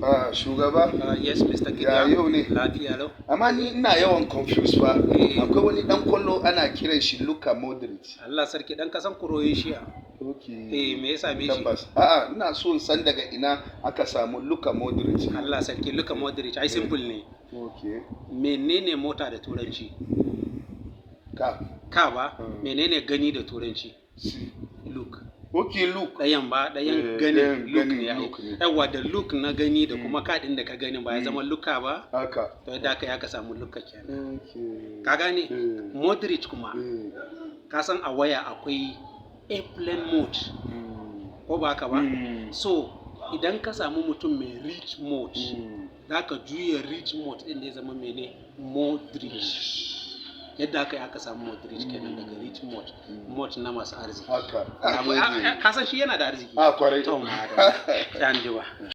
Ah, shugaba. Yes, Mr. Ya Gideon. yau ne? Lafiya lau. Amma ni ina yawan confuse fa. Eh. Akwai wani dan kwallo ana kiran shi Luka Modric. Allah sarki, dan kasan Croatia. Okay. Eh, me ya same shi? Tabbas. A'a, ina so in san daga ina aka samu Luka Modric. Allah sarki, Luka Modric ai simple ne. Okay. Menene mota da Turanci? Ka. Ka ba? Mm. Menene gani da Turanci? Si. Look. Okay, look. Ɗayan ba, ɗayan Eh, gani, ɗayan look gani, ne ai. look ne. Yawwa, da look na gani da kuma kaɗin da ka gani ba ya zama Luka ba? Haka. To, yadda aka yi aka samu Luka kenan. Okay. Ka gane? Eh. Modric kuma, Eh. ka san a waya akwai airplane mode, ko ba haka ba? Mm. So, idan ka samu mutum mai rich mode, za ka juya rich mode ɗin da ya zama mene? Modric. Yadda aka yi aka samu Modric kenan, daga rich mode, mode na masu arziki. Haka. Ka san shi yana da arziki. Ah, kwarai. To, ma da. Sai an jima.